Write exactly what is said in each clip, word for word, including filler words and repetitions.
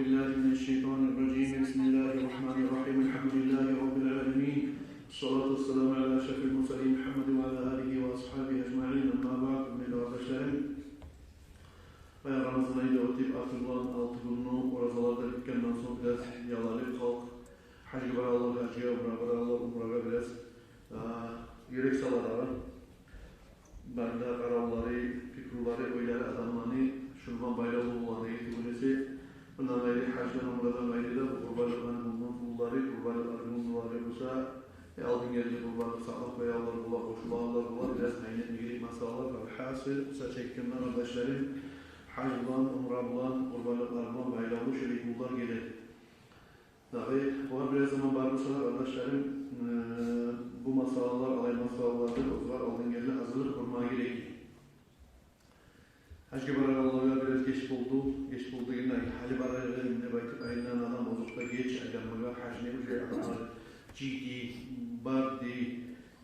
بالله من الشيطان الرجيم. بسم الله الرحمن الرحيم. الحمد لله رب العالمين. الصلاة والسلام على أشرف المرسلين محمد وعلى آله وأصحابه أجمعين. أما بعد. Гьюрметли къардашларым, баягъы Рамазан ай да оьтюп, артындан алты гюнню оразалар да битгенден сонг, бираз ялалып халкъ, гьажгъа баралар, гьажгъа, умрагъа баралар, умрагъа, бираз, а, юрек салалар. Бары да къаравлары, пикрулары, ойлары адамланы шуну булан байлавлу бола. Неге тюгюл эсе, мундан къайры, гьаждан, умрадан къайры да, бу къурбанлыкъланы мундан уллулары, къурбанлыкъланы мундан уллулары буса, э, алдын герти къурбанлыкъ сакълап къоягъанлар бола, къошулагъанлар бола, бираз къайын этме герек масъалалар. Алгьасыл, къысгъача айтгъанда, къардашларым, гьаж булан, умра булан, къурбанлыкълар булан байлавлу шолай гюнлер геле. Дагъы огъар бираз заман бар буса да, къардашларым, э, бу масъалалар, алай масъалалардыр, огъар алдын герти гьазирлик гёрме герек. Гьажгъа барагъанлагъа бираз геч болду, геч болду дегенде, гьали барагъан деп айтып айланагъан адам, озокъда, геч айланмагъа, гьажны уже адамлар жыйды, барды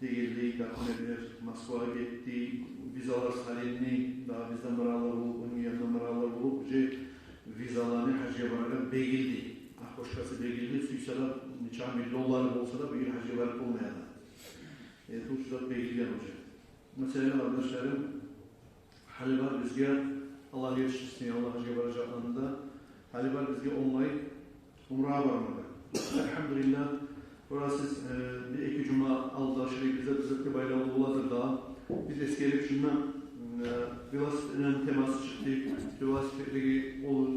дегенлей, документлер Москвагъа гетди, визалар салынды, дагъы бизден барагъанлар болуп, ону янындан барагъанлар болуп, уже визаланы, гьажгъа барагъан бегилди. Окошкасы бегилди, сюйсе де, нече миллионлары болса да, бу йыл гьажгъа барып болмай адам. Э, ту шу зат бегилген уже. Масала, къардашларым, гьали бар бизге, Аллагь етишдирсин, Аллагь, гьажгъа баражакъланы да, гьали бар бизге онгай умрагъа бармагъа. Альгьамдулиллагь, бираз сиз, э, бир-эки жума алда шулай бизге, бизге байлавлу боладыр да. Биз эсгерип шунда, э, велосипедлени темасы чыкъды. Велосипедлеге къол,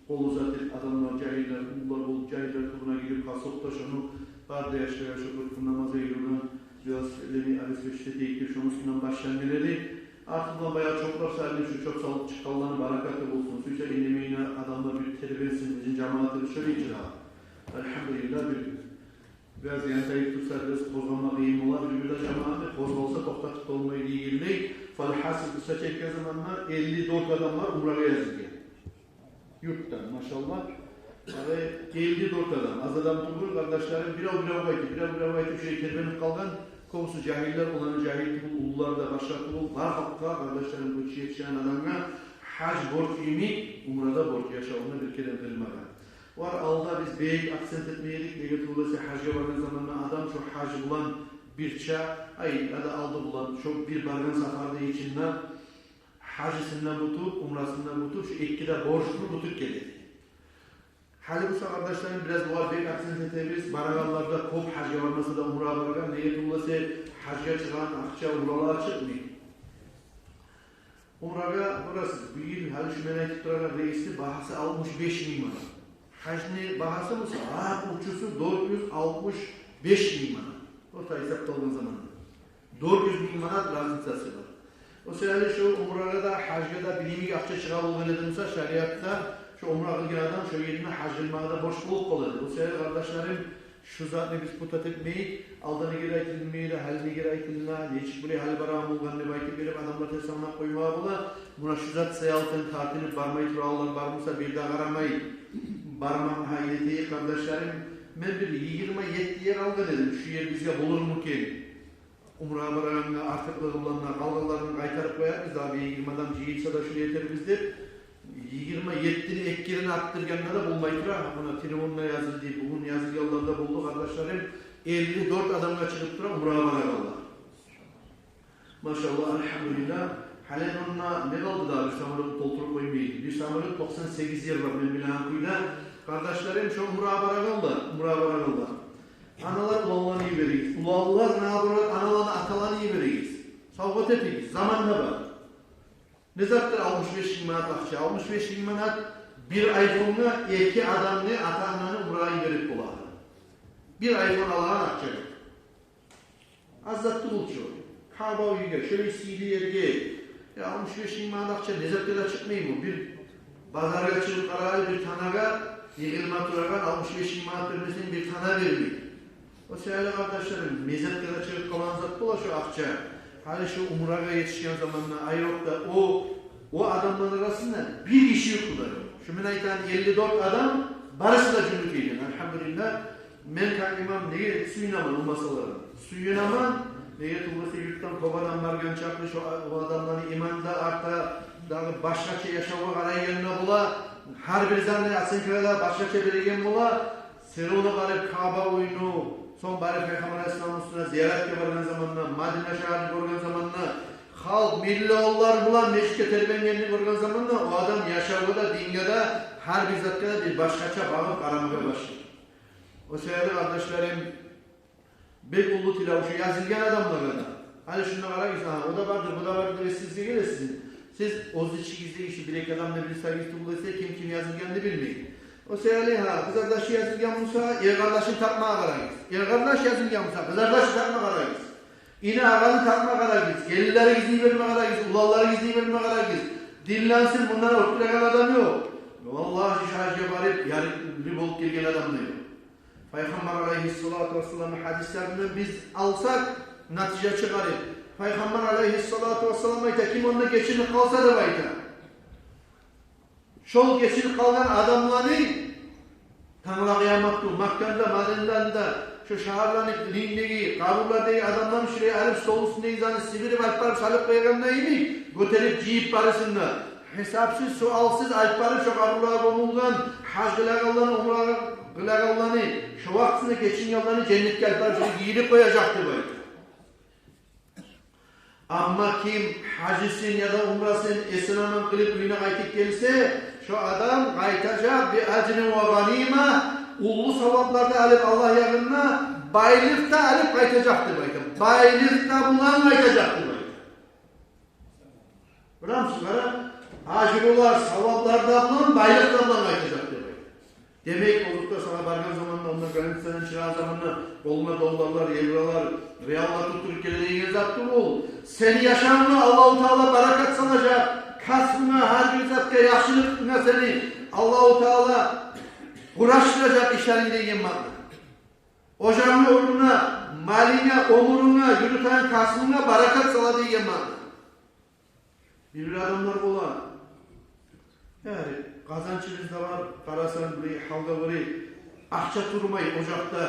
къол узатып адамлар, жагьиллер, уллулар болуп, жагьиллер тюбюне гирип, хасокъда шону бары да яшлагъа, шо гьюрметли намазгъа юрюген велосипедлени обеспечить этейик деп, шону уьстюнден башлангъан эди. Артындан баягъы чокълар салынып, шу чокъ салып чыкъгъанланы баракаты болсун. Сюйсе, инемейине адамлар бир тербенсин, бизин жамаатыбыз шолай чыгъа. Альгьамдулиллагь, бир, бираз янтайып турса, бираз къозгъалма къыйын бола, бир-бирде жамаат къозгъалса, токътатып болмай дегенлей. Алгьасыл, къысгъача айтгъан заманда, элли дёрт адам бар умрагъа язылгъан. Юртдан, машаллагь. Гьали элли дёрт адам. Аз адам тюгюл, къардашларым, бирев-бирев къайтып, бирев-бирев къайтып, шулай тербенип къалгъан. Кёбюсю жагьиллер, оланы жагьил тюгюл, уллулар да, башгъа тюгюл. Бар халкъгъа, къардашларым, бу чечен адамгъа гьаж борч йимик, умра да борч, яшавунда бир керен къылмагъа. Олар алда биз бек акцент этме эдик, неге тюгюл эсе, гьажгъа баргъан заманда адам шо гьаж булан бирче, ай, яда алды булан, шо бир баргъан сапарда ичинде гьажысындан бутуп, умрасындан бутуп, шу эки де борчну бутуп геле. Гьали буса, къардашларым, бираз бугъар бек акцент этебиз. Барагъанлар да кёп, гьажгъа бармаса да, умрагъа баргъан. Неге тюгюл эсе, гьажгъа чыгъагъан акъча умралагъа чыкъмай. Умрагъа барасыз. Бу йыл, гьали шу мен айтып турагъан рейсни багьасы алтмыш беш минг манат. Гьажны багьасы буса, лап учузу дёрт юз алтмыш беш минг манат. Орта гьисап къылгъан заманда. Дёрт юз минг манат разницасы бар. О саялы шо умрагъа да, гьажгъа да бир йимик акъча чыгъа болгъан эди буса, шариатда шо умра къылгъан адам шо ерине гьаж къылмагъа да борч болуп къала эди. О саялы, къардашларым, шу затны биз путать этмейик. Алда не герек айтылмай эди, гьали не герек айтыла, нечик булай гьали барагъан болгъан деп айтып берип, адамлар терс англап къоймагъа бола. Муна шу зат саялы тартынып бармай турагъанлар бар буса, бир де къарамай, бармагъа гьайдатайыкъ, къардашларым. Мен бир йигирма етти ер алгъан эдим, шу ер бизге болурму экен? Умрагъа барагъангъа артыкълыгъы булан да, къалгъанларын къайтарып къоярбыз да, бир йигирма адам жыйылса да, шуну этербиз деп. Йигирма еттини эки керен артдыргъанда да болмай тура. Муна телефонда язылды, бугюн язылгъанлар да болду, къардашларым. Элли дёрт адамгъа чыгъып тура умрагъа барагъанлар. Машаллагь, альгьамдулиллагь. Гьали онда не къалды дагъы, бир самолётну толтуруп къоймай? Бир самолёт, токъсан сегиз ер бар мен билеген кюйде. Къардашларым, шо умрагъа барагъанлар, умрагъа барагъанлар. Аналар уланланы йиберигиз. Уланлар, наоборот, аналаны, аталаны йиберигиз. Савгъат этигиз, заман да бар. Не затдыр алтмыш беш минг манат акъча? Алтмыш беш минг манат бир айфонгъа эки адамны, ата-ананы умрагъа йиберип бола. Бир айфон алагъан акъча. Аз зат тюгюл чю. Каъба уьйге, шолай сыйлы ерге, я, алтмыш беш минг манат акъча не затгъа да чыкъмаймы? Бир базаргъа чыгъып къарагъай, бир танагъа йыгъылма турагъан, алтмыш беш минг манат бермесенг, бир тана бермей. О саялы, къардашларым, не затгъа да чыгъып къалагъан зат бола шо акъча. Гьали шо умрагъа етишген заманда, айрокъда о, о адамланы арасында бир гиши юкъ да ёкъ. Шо мен айтагъан элли дёрт адам, барысы да жюнню тийген, альгьамдулиллагь. Мен как имам неге сююнемен о масъалагъа? Сююнемен, неге тюгюл эсе, юртдан кёп адам баргъан чакълы, шо, о адамланы иманы да арта, дагъы башгъача яшавгъа къарайгъан да бола. Гьар бир затны оценкалар башгъача береген бола. Сен ону барып Каъба уьюню, сонг барып Пайхаммар алайгьиссаламны уьстюне зияратгъа баргъан заманда, Мадина шагьарны гёрген заманда, халкъ миллионлар булан межитге тербенгенни гёрген заманда, о адам яшавгъа да, динге де, гьар бир затгъа да бир башгъача багъып къарамагъа башлай. О саялы, къардашларым, бек уллу тилев шу язылгъан адамлагъа да. Гьали шунда къарагъыз, гьа, о да бардыр, бу да бардыр деп эсигизге геле сизин. Сиз оьз ичигиздеги шу бир-эки адамны билсегиз тюгюл эсе, ким ким язылгъанны билмей. О саялы, гьа, къызардаш язылгъан буса, эркъардашын тапмагъа къарагъыз. Эркъардаш язылгъан буса, къызардашын тапмагъа къарагъыз. Ини-агъаны тапмагъа къарагъыз. Гелинлеригизни йиберме къарагъыз, уланларыгъызны йиберме къарагъыз. Динленсин, мундан оьтюреген адам ёкъ. Валлагь, шу гьажгъа барып, ярлы болуп гелген адам да ёкъ. Пайхаммар алайгьиссалату вассаламны гьадислеринден биз алсакъ, натижа чыгъарып, Пайхаммар алайгьиссалату вассалам айта, ким онда гечинип къалса деп айта. Шол гечинип къалгъан адамланы тангала къыямат гюн Макканы да, Мадинаны да, шо шагьарланы илиндеги, къабурлардагъы адамланы шулай алып, стол уьстюндеги затны сибирип алып барып салып къойгъанда йимик, гётерип, жыйып барысын да, гьисапсыз, суалсыз алып барып, шо къабурлагъа гёмюлген, гьаж къылагъанланы, умра къылагъанланы, шо вакътисинде гечингенлени женнетге алып барып, шо гийирип къояжакъ деп айта. Амма ким гьажысын яда умрасын эсен-аман къылып уьюне къайтып гелсе, шо адам къайтажакъ би ажрин ва гъанима, уллу саваплар да алып Аллагь ягъында, байлыкъ да алып къайтажакъ деп айта. Байлыкъ да булан къайтажакъ деп айта. Билемисиз, къара, ажрулар, саваплар да булан, байлыкъ да булан къайтажакъ деп айта. Демек, о юртгъа сагъа баргъан заманда, онда границадан чыгъагъан заманда, къолунга долларлар, евролар, реаллар тутдуруп геле деген зат тюгюл. Сени яшавунга Аллагьу Таала баракат салажакъ, касбунга, гьар бир затгъа, яхшылыгъынга сени Аллагьу Таала къурашдыражакъ ишлеринг деген маъна. Ожагъынга, уьюнге, малынга, оьмюрюнге, юрютеген касбунга баракат сала деген маъна. Бир-бир адамлар бола. Яни, къазанчыбыз да бар, къарасанг, бир гьалда, бир акъча турмай ожакъда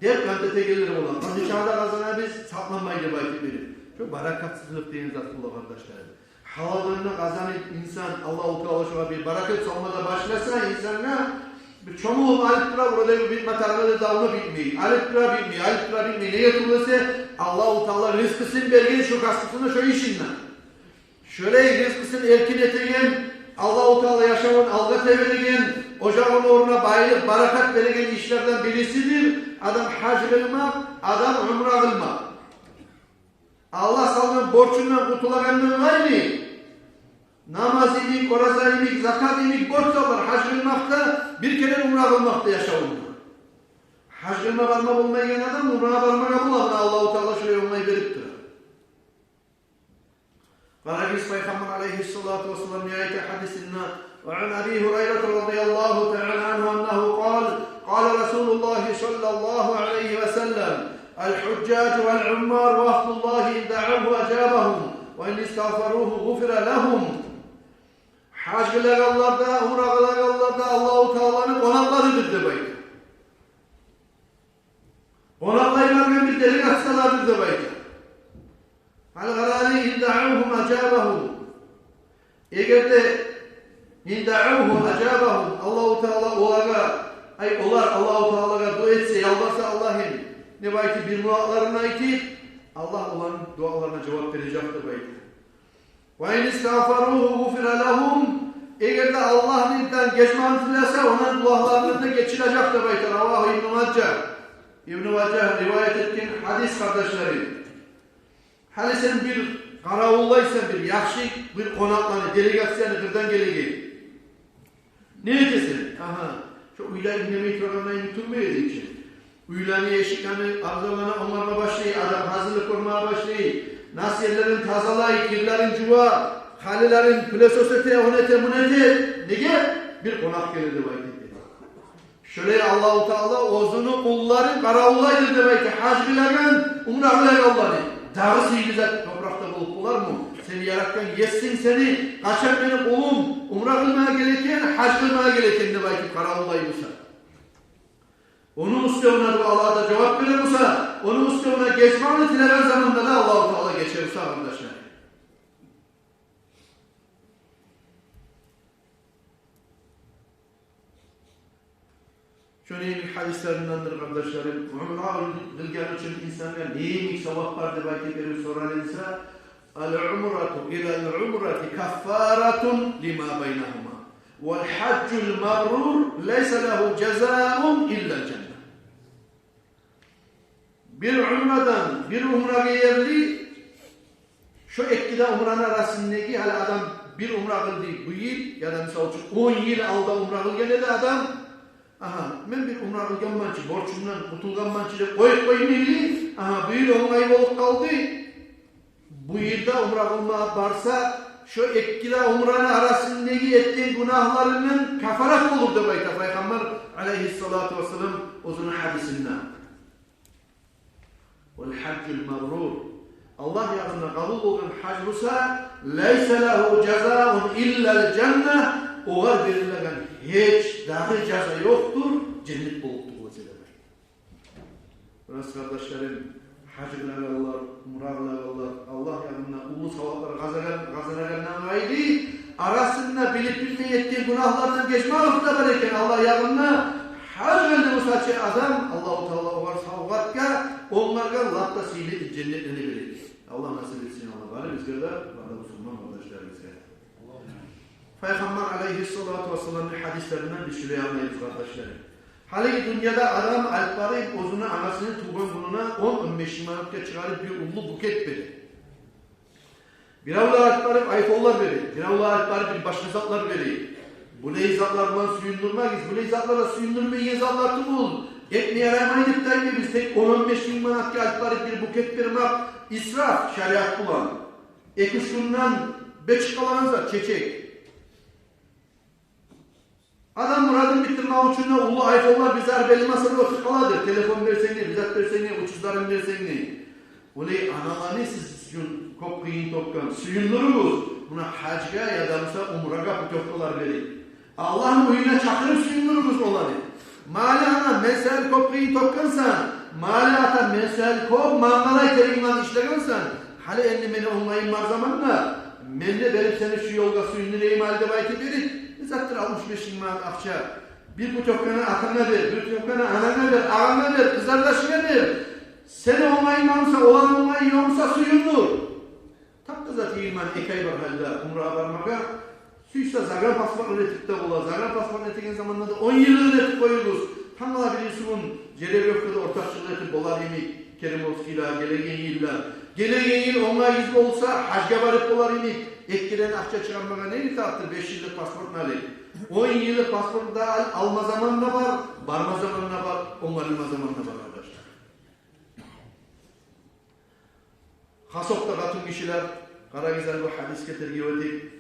деп, гьант этегенлер бола. Къанча да къазанабыз, сакъланмай деп айтып берип. Шо баракатсызлыкъ деген зат бола, къардашлар. Гьалалындан къазанып инсан, Аллагьу Таала шогъар бир баракат салма да башласа инсангъа, бир чомулуп алып тура, бурадагъы бир матаргъа да давну битмей. Алып тура, битмей, алып тура, битмей. Неге тюгюл эсе, Аллагьу Таала ризкъысын берген шо касбусуна, шо ишине. Шолай ризкъысын эркин этеген, Аллагьу Таала яшавун алгъа тебереген, ожагъыны оьрюне байлыкъ, баракат береген ишлерден бирисидир адам гьаж къылмакъ, адам умра къылмакъ. Аллагь салгъан борчундан къутулагъандан къайры, намаз йимик, ораза йимик, закат йимик борчлар бар, гьаж къылмакъ да, бир керен умра къылмакъ да яшавунда. Гьаж къылма барма болмайгъан адам умрагъа бармагъа бола, муна Аллагьу Таала шолай онгай берип тура. Къарагъыз, Пайхаммар алайгьиссалату вассалам не айта гьадисинде: وعن أبي هريرة رضي الله تعالى عنه أنه قال: قال رسول الله صلى الله عليه وسلم: الحجاج والعمار وفد الله، إن دعوه أجابهم، وإن استغفروه غفر لهم. Гьаж къылагъанлар да, умра къылагъанлар да Аллагьу Тааланы къонакъларыдыр деп айта. Къонакълай баргъан бир делегациялардыр деп айта. Гьали къарагъыз, إن دعوهم أجابهم. Эгер де إن دعوه أجابهم, Аллагьу Таала олагъа, ай, олар Аллагьу Таалагъа дуа этсе, ялбарса Аллагьым деп айтып, бир муратларын айтып, Аллагь оланы дуаларына жавап бережек деп айта. وإن استغفروه غفر لهم. Эгер де Аллагьны янындан гечмагъын тилесе, ону гюнагьларындан да гечилежек деп айта. رواه ابن ماجه. Ибну Мажа риваят этген гьадис, къардашларым. Гьали сен бир къаравуллайсан бир яхшы бир къонакъланы, делегацияны, къырдан гелеген. Не этесен? Агьа, шо уьйлер инг де турагъанда инг турмай эди чи. Уьйлени эшиклерин, абзарларын онгарма башлай, адам гьазирлик гёрме башлай, нас ерлерин тазалай, кирлерин жува, халилерин пылесос эте, ону эте, муну эте. Неге? Бир къонакъ геле деп айтып. Шолай Аллагьу Таала оьзюню къулларын къаравуллайдыр деп айта, гьаж къылагъан, умра къылагъанланы. Дагъы сыйлы зат топуракъда болуп болармы? Сени яратгъан Есинг сени, къачан мени къулум умра къылмагъа геле экен, гьаж къылмагъа геле экен деп айтып къаравуллай буса, ону уьстевюне дуалагъа да жавап бере буса, ону уьстевюне гечмагъын тилеген заманда да Аллагьу Таала гече буса, къардашлар. Шону йимик гьадислериндендир, къардашларым. Умра къылгъан учун инсангъа не йимик савап бар деп айтып берип соралса, العمرة إلى العمرة كفارة لما بينهما والحج المبرور ليس له جزاء إلا الجنة. Бир умрадан бир умрагъа ерли, шо эки де умраны арасындагъы, гьали адам бир умра къылды бу йыл, яда, мисал учун, он йыл алда умра къылгъан эди адам. Агьа, мен бир умра къылгъанман чы, борчумдан къутулгъанман чы деп къоюп къоймайлы. Агьа, бу йыл онгай болуп къалды. Бу йылда умра къылмагъа барса, шо эки де умраны арасындагъы этген гюнагьларындан кафарат болур деп айта Пайхаммар алейгьиссалату вассалам оьзюню гьадисинде. والحج المبرور. Аллагь ягъында къабул болгъан гьаж буса, ليس له جزاء إلا الجنة, огъар берилеген гьеч дагъы жаза ёкъдур, женнет болуп туруп оьте деп. Рас, къардашларым, гьаж къылагъанлар, умра къылагъанлар, Аллагь ягъында уллу саваплар къазанагъан, къазанагъандан къайры, арасында билип-билмей этген гюнагьлардан гечмеклик де бар экен Аллагь ягъында. Гьаж къылды буса чы адам, Аллагьу Таала огъар савгъатгъа, онгаргъа лап да сыйлы женнетлени береди. Аллагь насип этсин, Аллагь, барыбызгъа да, бары да бусурман къардашларыбызгъа. Пайхаммар алейгьиссалату вассаламны гьадислеринден биз шулай англайбыз, къардашларым. Гьалиги дюньяда адам алып барып оьзюню анасыны тувгъан гюнюне он, он беш минг манатгъа чыгъарып бир уллу букет бере. Биревлер алып барып айфонлар бере, биревлер алып барып бир башгъа затлар бере. Булай затлар булан сююндюрмегиз, булай затлар да сююндюрмейген затлар тюгюл. Этме яраймай деп де айтмайбыз, тек он, он беш минг манатгъа алып барып бир букет бермек исраф шариат булан. Эки-уьч гюнден бечик къалагъан зат, чечек. Адам мурадын битдирмек учун да уллу айфонлар бизлер белимизден оьтюп къаладыр. Телефон берсенг де, бир зат берсенг де, учузларын берсенг де. Олай аналаны сиз учун кёп къыйын тёкген, сююндюрюгюз. Муна гьажгъа яда буса умрагъа путёвкалар берип, Аллагьны уьюне чакъырып сююндюрюгюз оланы. Мали ана, мен сени кёп къыйын тёкгенсен, мали ата, мен сени кёп мангалай теринг булан ишлегенсен, гьали энди мени онгайым бар заманда, мен де берип сени шу ёлгъа сююндюрейим гьали деп айтып берип, не затдыр алтмыш беш минг манат акъча. Бир путёвканы атанга бер, бир путёвканы ананга бер, агъанга бер, къызардашынга бер. Сени онгайынг бар буса, оланы онгайы ёкъ буса, сююндюр. Тапгъан зат йыйылмагъан эки ай бар гьалда умрагъа бармагъа. Сюйсе, загранпаспортну этип де бола. Загранпаспортну этеген заманда да он йыллыгъын этип къоюгъуз. Тангала бирисигюн жеребьёвкада ортакъчылыкъ этип болар йимик, Керимовскийлер, гелеген йыллар. Гелеген йыл онгайыгъыз болса, гьажгъа барып болар йимик. Эки керен акъча чыгъармагъа не тарыкъдыр, беш йыллыкъ паспортну алып? Он йыллыкъ паспортну да ал, алма заман да бар, барма заман да бар, онгарылма заман да бар, къардашлар. Хасокъда къатынгишилер, къарагъыз гьали бу гьадисге тергев этип.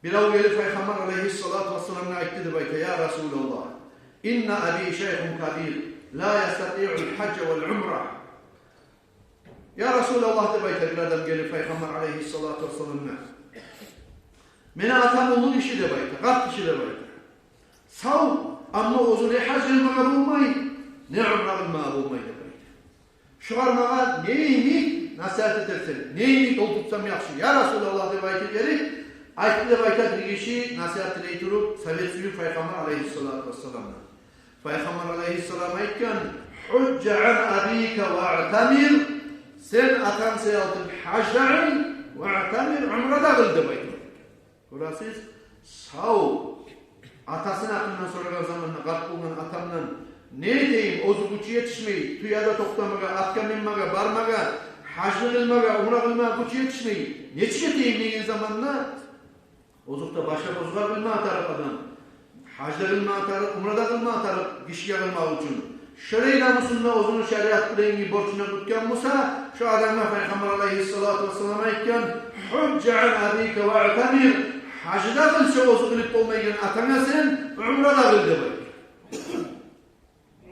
Бирев гелип Пайхаммар алейгьиссалату вассаламгъа айтды деп айта: «Я Расулаллагь, инна аби шайхун кабир, ла ястатиъул гьажжа вал умра». «Я Расулаллагь, — деп айта бир адам гелип Пайхаммар алейгьиссалату вассаламгъа, — мени атам уллу гиши, — деп айта, — къарт гиши, — деп айта. — Сав, амма оьзю не гьаж къылмагъа болмай, не умра къылмагъа болмай, — деп айта. — Шугъар магъа не йимик насигьат этерсен, не йимик ёл тутсам яхшы, я Расулаллагь?» — деп айтып берип, айтды деп айта бир гиши, насигьат тилей туруп, совет сююп Пайхаммар алейгьиссалату вассаламдан. Пайхаммар алейгьиссалам айтгъан: «Гьужжа ан абика ваътамир». Сен атанг саялы гьаж да къыл, ваътамир, умра да къыл деп айтгъан. Гёресиз, сав атасыны гьакъындан сорагъан заманда, къарт болгъан атамдан: «Не этейим, оьзю гючю етишмей, тюеде токътамагъа, атгъа минмеге, бармагъа, гьажны къылмагъа, умра къылмагъа гючю етишмей. Нечик этейим?» — деген заманда, озокъда, башлап оьзюне къылмагъа тарыкъ адам. Гьаж да къылмагъа тарыкъ, умра да къылмагъа тарыкъ гишиге къылмакъ учун. Шолай намусын да оьзюню шариат булангъы борчуна кютген буса, шо адамгъа Пайхаммар алейгьиссалату вассалам айтгъан: «Гьужжа ан абика ваътамир». Гьаж да къыл, шо оьзю къылып болмайгъан атанга сен, умра да къыл деп айтгъан.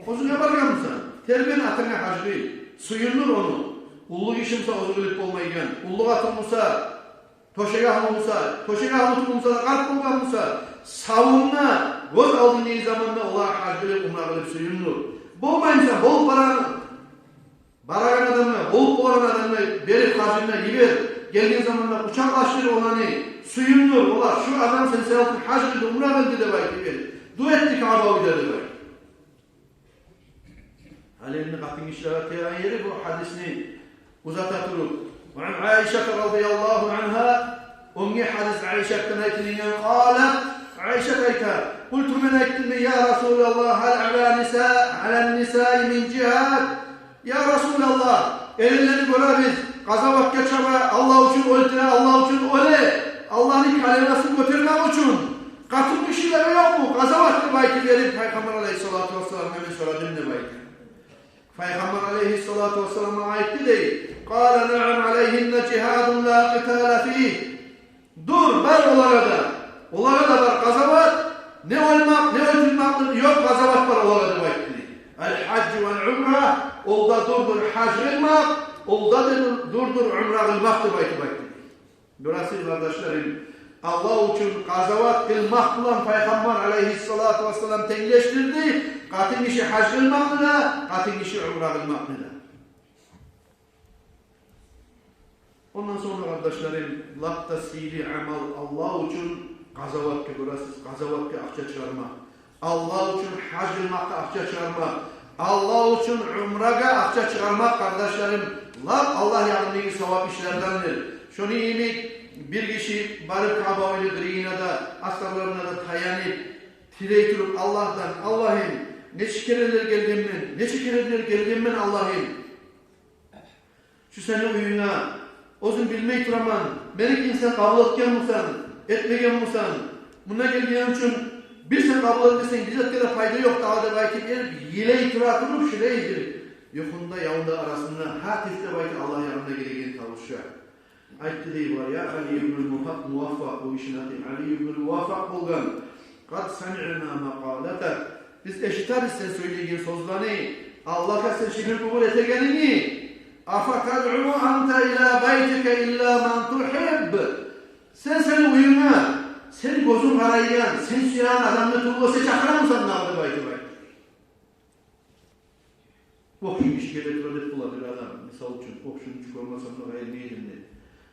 Оьзюнг баргъан буса, тербен атанга, гьаж къыл, сююндюр ону. Уллу гиши буса, оьзю къылып болмайгъан, уллу къатын буса, тёшек агьлю буса, тёшек агьлю тюгюл буса да, къарт болгъан буса, савуна гёз алдынгдагъы заманда олагъа гьаж къылып, умра къылып сююндюр. Болмай буса, болуп барагъан, барагъан адамгъа, болуп болагъан адамгъа берип, гьажына йибер. Гелген заманда къучакълашдыр оланы, сююндюр. Олар: «Шу адам сен саялы гьаж къылды, умра къылды», — деп айтып бер. дуа этди Каъба уьйде деп айта. Гьали энни къатынгишилеге тиеген ери бу гьадисни узата туруп. Ва ан Айшата разияллагьу ангьа, оьнге гьадис Айшатдан айтылынгъан, къалат, Айшат айта: къулту, мен айтдым дей, я Расулаллагь, гьал ала ниса, ала нисаи мин жигьад? Я Расулаллагь, эренлени гёребиз, къазаватгъа чаба, Аллагь учун оьлтюре, Аллагь учун оьле, Аллагьны калимасын гётермек учун. Къатынгишилеге ёкъму къазават деп айтып берип, Пайхаммар алайгьиссалату вассаламгъа мен сорадым деп айта. Пайхаммар алайгьиссалату вассалам магъа айтды дей: къала: наам, алайгьинна жигьадун ла къитала фигь. Дюр, бар олагъа да. Олагъа да бар къазават. Не оьлмек, не оьлтюрмек ёкъ, къазават бар олагъа деп айтды дей. Ал-гьаж вал умра, ол да дюрдюр гьаж къылмакъ, ол да дюрдюр умра къылмакъ деп айтып айтды дей. Гёресиз, къардашларым, Аллагь учун къазават къылмакъ булан Пайхаммар алайгьиссалату вассалам тенглешдирди къатынгиши гьаж къылмакъны да, къатынгиши умра къылмакъны да. Ондан сонг, къардашларым, лап да сыйлы амал Аллагь учун къазаватгъа, гёресиз, къазаватгъа акъча чыгъармакъ, Аллагь учун гьаж къылмакъгъа акъча чыгъармакъ, Аллагь учун умрагъа акъча чыгъармакъ, къардашларым, лап Аллагь ягъындагъы савап ишлердендир. Шону йимик бир гиши барып Каъба уьйню къырыйына да, асарларына да таянып, тилей туруп Аллагьдан: Аллагьым, нече керенлер гелгенмен, нече керенлер гелгенмен, Аллагьым. Шу сени уьюнге, оьзюм билмей тураман, мени сен къабул этген бусанг, этмеген бусанг, мунда гелгеним учун бир сен къабул этмесенг, бир затгъа да пайда ёкъ дагъы деп айтып, эр йылай тура туруп, шулай бир юхунда, явунда арасында гьатиф деп айта Аллагь ягъындан гелеген тавушгъа. Айтды дей бугъар: я Али ибнул Муфа-, Муваффакъ, о гишини аты Али ибнул Муваффакъ болгъан. Къад самиъна макъалатак. Биз эшитебиз сен сёйлейген сёзлени, Аллагьгъа сен шукюр-къубул этегенинги. Афатадъу анта ила байтика илла ман тухибб. Сен сени уьюнге, сени гёзюнг къарайгъан, сен сюеген адамны тюгюл эсе чакъырамысан дагъы деп айтып айтды. Охшуй иш геле тура деп бола бир адам. Мисал учун, охшуй иш гёрмесем де къайырмай эдим деп.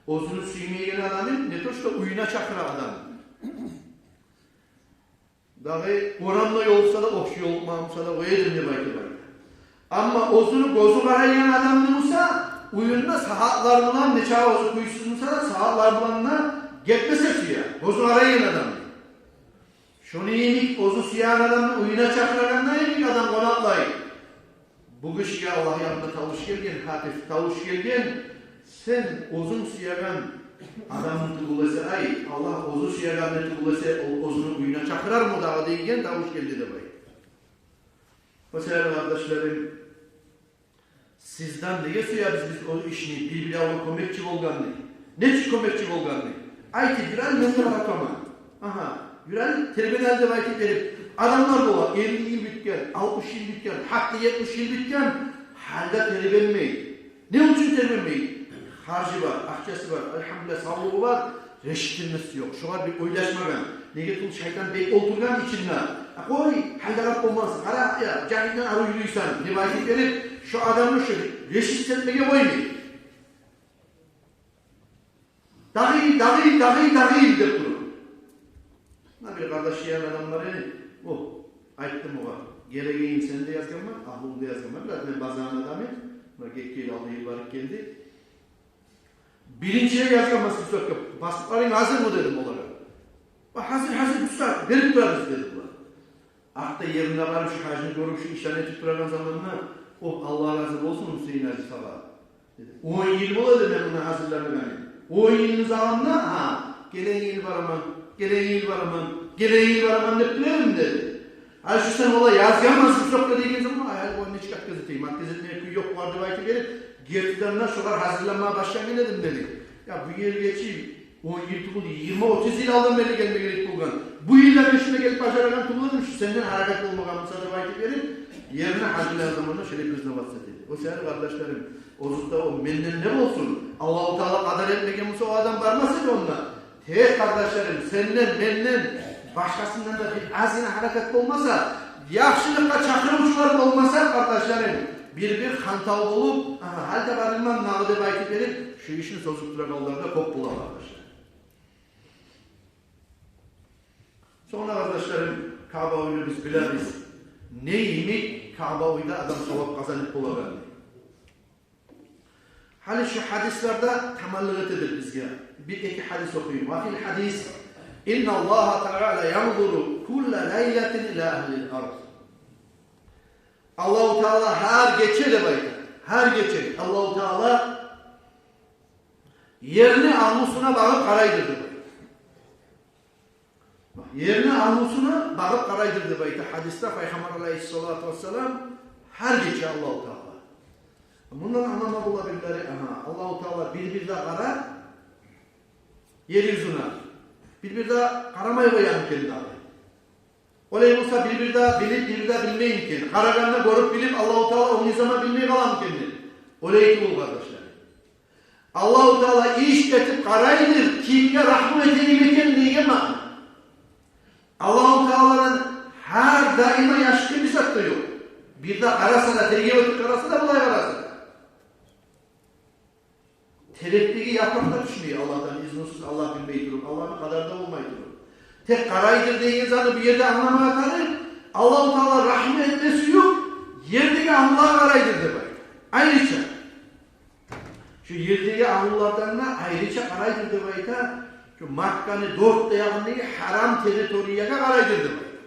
Оьзюню сюймейген адамны не то что уьюне чакъыра адам. Дагъы орамда ёлукъса да, охшуй ёлукъмагъан буса да къоя эдим деп айтып айта. Амма оьзюню гёзю къарайгъан адамны буса, уьюнде сагьатлар булан, нечакъы оьзю кюйсюз буса да, сагьатлар булан да гетмесе сюе, гёзю къарайгъан адамны. Шону йимик оьзю сюеген адамны уьюне чакъырагъанда йимик адам къонакълай. Бу гишиге Аллагь ягъындан тавуш гелген, гьатиф тавуш гелген: сен оьзюнг сюеген адамны тюгюл эсе, ай, Аллагь оьзю сюегенни тюгюл эсе, ол оьзюню уьюне чакъырармы дагъы деген тавуш гелди деп айта. О саялы, къардашларым, сизден неге сюебиз биз о ишни, бир-биревге кёмекчи болгъанны? Нечик кёмекчи болгъанны? Айтып, юрели, мен де бара тураман. Агьа, юрели, тербен гьали деп айтып берип, адамлар бола, элли йыл битген, алтмыш йыл битген, гьатта етмиш йыл битген, гьали де тербенмей. Не учун тербенмей? Харжы бар, акъчасы бар, альгьамдулиллагь, савлугъу бар, решительность ёкъ. Шогъар бир ойлашмагъан. Неге тюгюл шайтан бек олтургъан ичинде. А къой, гьали де къарап болмас, къара, я, жагьинден арив юрюйсен деп айтып берип, шо адамны шо решить этмеге къоймай. Дагъы, дагъы, дагъы, дагъы деп туруп. Муна бир къардаш, янымда адам бар эди. О, айтдым огъар: гелеген йыл сени де язгъанман, агьлюнгню де язгъанман. Бираз мен базагъан адам эдим. Муна гетген йыл, алты йыл барып гелди. Биринчилей язгъанман списокгъа: паспортларынг гьазирми дедим олагъа. Ва гьазир, гьазир, бу сагьат берип турабыз деди булар. Артда еринде барып, шу гьажны гёрюп, шу ишлени этип турагъан заманда: о, Аллагь рази болсун, Гьусейин-гьажи, сагъа, деди. Он йыл бола эди мен муна гьазирленмегеним. Он йылны заманда, гьа, гелеген йыл бараман, гелеген йыл бараман, гелеген йыл бараман деп биле эдим, деди. Гьали шу сен олай язгъанман списокгъа деген заман, ай, гьали о нечик отказ этейим, отказ этмеге кюй ёкъ бугъар деп айтып берип, гертиден де шогъар гьазирленме башлагъан эдим, деди. Я, бу ерге чи он йыл тюгюл, йигирма, отуз йыл алдан берли гелме герек болгъан. Бу йыл да мен шунда гелип бажарагъан тюгюл эдим, шу сенден гьаракат болмагъан буса деп айтып берип, ерине гьажлыгъан заманда шолай признаваться этеди. О саялы, къардашларым, озокъда, о менден не болсун? Аллагьу Таала къадар этмеген буса, о адам бармас эди онда. Тек, къардашларым, сенден, менден, башгъасындан да бир азгъына гьаракат болмаса, яхшылыкъгъа чакъырывчулар болмаса, къардашларым, бир-бир хантав болуп, агьа, гьали де барырман дагъы деп айтып берип, шу ишни созуп турагъанлар да кёп бола, къардашлар. Сонг да, къардашларым, Каъба уьйню биз билебиз. Не йимик Каъба уьйде адам савап къазанып болагъанны. Гьали шу гьадислер де таманлыкъ этедир бизге. Бир-эки гьадис охуюм. Ва фил гьадис: «Инналлагьа таала янзуру кулла лайлатин ила агьлил арз». Аллагьу Таала гьар гече деп айта. Гьар гече Аллагьу Таала ерни агьлусуна багъып къарайдыр деп айта. Ерни агьлусуна багъып къарайдыр деп айта гьадисде Пайхаммар алайгьиссалату вассалам, гьар гече Аллагьу Таала. Мундан англама бола бир-бирлери, агьа, Аллагьу Таала бир-бирде къарай ер юзюне. Бир-бирде къарамай къоямы экен дагъы? Олай болса, бир-бирде билип, бир-бирде билмейми экен? Къарагъанда гёрюп билип, Аллагьу Таала ону заман билмей къаламы экен? Олай тюгюл, къардашлар. Аллагьу Таала иш этип къарайдыр, кимге рагьму этейим экен деген маъна. Аллагьу Тааланы гьар даим яшыртгъан бир зат да ёкъ. Бирде къараса да, тергеп этип къараса да, булай къараса да. Теректеги япыракъ да тюшмей Аллагьдан изнусуз, Аллагь билмей туруп, Аллагьны къадарында болмай туруп. Тек къарайдыр деген затны бу ерде англамагъа тарыкъ, Аллагьу Таала рагьму этме сююп, ердеги агьлулагъа къарайдыр деп айта. Айрыча. Шу ердеги агьлулардан да айрыча къарайдыр деп айта. Шу Макканы дёрт де ягъындагъы гьарам территориягъа къарайдыр деп айта.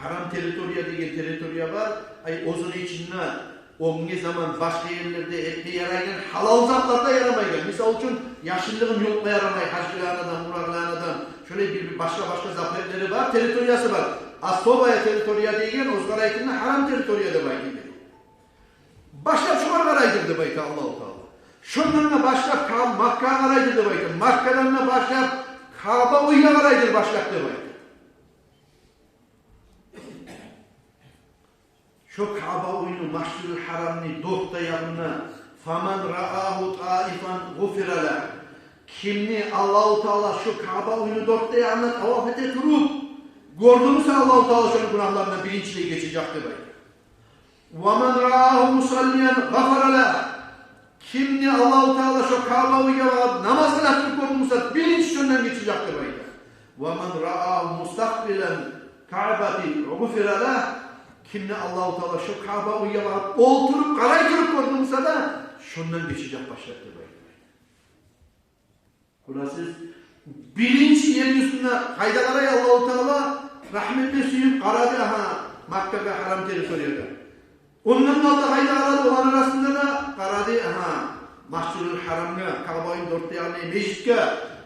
Гьарам территория деген территория бар. Ай, оьзюню ичинде оьзге заман башгъа ерлерде этме ярайгъан гьалал затлар да ярамайгъан. Мисал учун, яшынлыгъын юлукъма ярамай гьаж къылагъан адам, умра къылагъан адам. Шолай бир, бир башгъа-башгъа запретлери бар, территориясы бар. Особая территория деген, оьзгелер айтгъанда, гьарам территория деп айтылды. Башлап шогъар къарайдыр деп айта Аллагьу Таала. Шондан да башлап Ка-, Маккагъа къарайдыр деп айта. Маккадан да башлап Каъба уьйге къарайдыр башлап деп айта. Шо Каъба уьйню, Масжидул Гьарамны дёрт де ягъында: «Фаман раагьу таифан гъуфира лагь». Кимни Аллагьу Таала шо Каъба уьйню дёрт де ягъында таваф эте туруп гёрдю буса, Аллагьу Таала шону гюнагьларындан биринчилей гечежек деп айта. «Ва ман раагьу мусаллиян гъафара лагь». Кимни Аллагьу Таала шо Каъба уьйге багъып намаз къыла туруп гёрдю буса, биринчи шондан гечежек деп айта. «Ва ман раагьу мустакъбилал Каъбати гъуфира лагь». Кимни Аллагьу Таала шо Каъба уьйге багъып олтуруп къарай туруп гёрдю буса да, шондан гечежек башлап деп айта. Къарасыз, биринчи ер юзюнде къайда къарай Аллагьу Таала? Рагьму этме сююп къарады, агьа, Маккагъа, гьарам территориягъа. Ондан алда къайда къарады? Оланы арасында да къарады, агьа, Масжидул Гьарамгъа, Каъбаны дёрт де ягъындагъы межитге.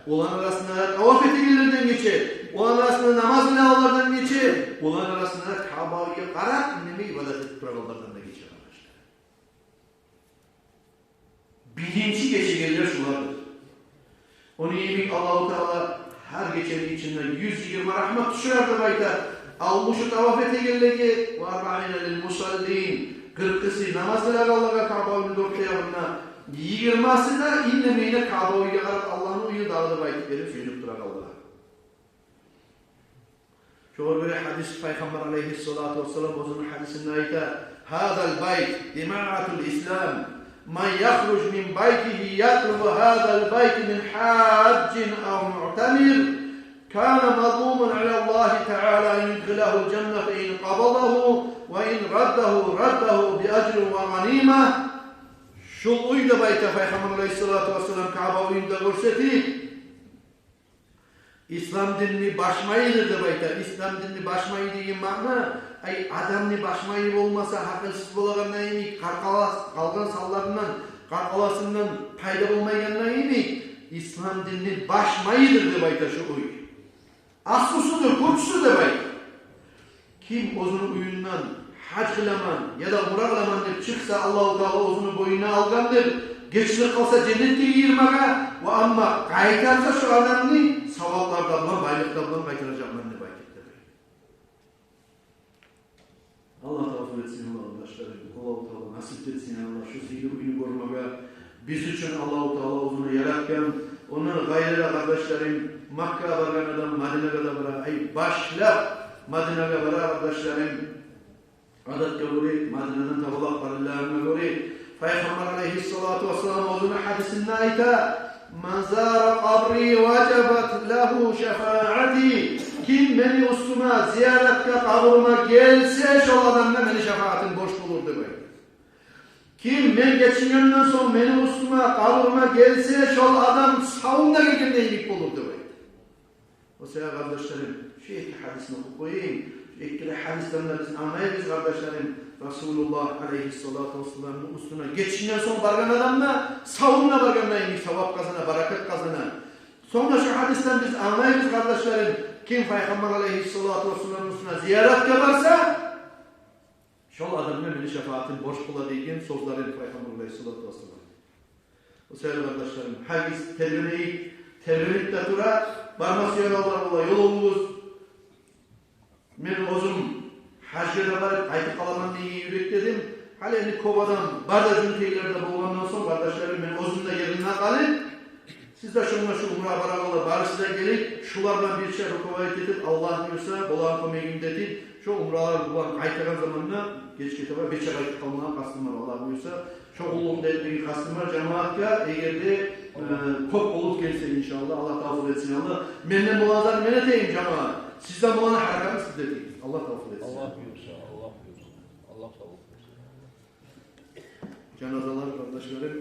Оланы арасында да таваф этегенлерден гече, оланы арасында намаз къылагъанлардан гече, оланы арасында да Каъбагъа къарап, инг де ибадат этип турагъанлардан да гече, къардашлар. Биринчи гечегенлер шулардыр. Ону йимик Аллагьу Таала гьар гечени ичинде юз йигирма рагьмат тюшюрер деп айта. Ал мушу таваф этегенлеге, «ва арбаина лил мусаллин», къыркъысы намаз къылагъанлагъа Каъбаны дёрт де ягъында, йигирмасы да инг де мени Каъба уьйге къарап, Аллагьны уьюне дагъы деп айтып берип сююнюп турагъанлагъа. Шогъар гёре гьадис, Пайхаммар алайгьиссалату вассалам оьзюню гьадисинде айта: «Гьазал байт димагьатул ислам. Ман яхруж мин байтигьи ятлубу гьазал байт мин гьажжин ав муътамир, кана мазлуман алаллагьи таала ан юдхилагьул жанната ин къабалагьу, ва ин раддагьу, раддагьу би ажрин ва гъанима». Шул уьй деп айта Пайхаммар алайгьиссалату вассалам, Каъба уьйню де гёрсетип, ислам динни баш майыдыр деп айта. Ислам динни баш майы деген маъна, ай, адамны баш майы болмаса, гьакъылсыз болагъанда йимик, къаркъарасы, къалгъан санларындан, къаркъарасындан пайда болмайгъанда йимик, ислам динни баш майыдыр деп айта шу уьй. Аслусудур, кюрчюсю деп айта. Ким оьзюню уьюнден гьаж къыламан яда умра къыламан деп чыкъса, Аллагьу Таала оьзюню бойнуна алгъандыр, гечинип къалса, женнетге гийирмеге, ва амма къайтарса шу адамны, саваплар да булан, байлыкъ да булан къайтаражакъман деп айтып. Аллагь тавфикъ этсин, Аллагь, къардашларым. Аллагьу Таала насип этсин, Аллагь, шу сыйлы уьйню гёрмеге. Биз учун Аллагьу Таала оьзюню яратгъан. Ондан къайры да, къардашларым, Маккагъа баргъан адам Мадинагъа да бара. Ай, башлап Мадинагъа бара, къардашларым. Адатгъа гёре, Мадинадан табалакъ барагъанына гёре, Пайхаммар алайгьиссалату вассалам оьзюню гьадисинде айта: «Ман зара къабри важабат лагьу шафаати». Ким мени уьстюме зияратгъа, къабурума гелсе, шол адамгъа мени шафаатым борч болур, деп айта. Ким мен гечингенден сонг мени уьстюме, къабурума гелсе, шол адам савунда гелгенде йимик болур, деп айта. О саялы, къардашларым, шу эки гьадисни охуп къояйым. Шу эки де гьадисден де биз англайбыз, къардашларым, Расулуллагь алайгьиссалату вассаламны уьстюне гечингенден сонг баргъан адам да савунда баргъанда йимик савап къазана, баракат къазана. Сонг да шу гьадисден биз англайбыз, къардашларым, ким Пайхаммар алайгьиссалату вассаламны уьстюне зияратгъа барса, шол адамгъа мени шафаатым борч бола деген сёзлерин Пайхаммар алайгьиссалату вассалам. О саялы, къардашларым, гьагиз тербенейик, тербенип де тура, барма сюегенлер бола, ёлугъугъуз. Мен оьзюм гьажгъа да барып къайтып къаламан деген юрекдедим. Гьали энни кёп адам бар да, жюнгютейлер де болгъандан сонг, къардашларым, мен оьзюм де ериме къалып, сиз де шонда шу умрагъа барагъанлар, барысы да гелип, шулар булан бирче руководить этип, Аллагь буюрса, болагъан кёмегим де этип, шо умралар булан къайтагъан заманда гечге таба бирче къайтып къалмагъа къастым бар, Аллагь буюрса. Шо къуллугъумну да этмеге къастым бар жамиятгъа, эгер де, э, кёп болуп гелсе, иншааллагь, Аллагь тавфикъ этсин, Аллагь. Менден болагъан затны мен этейим, жамият. Сизден болагъан гьаракатны сиз де этигиз. Аллагь тавфикъ этсин. Аллагь буюрса, Аллагь буюрса. Аллагь тавфикъ этсин. Жаназалар, къардашларым,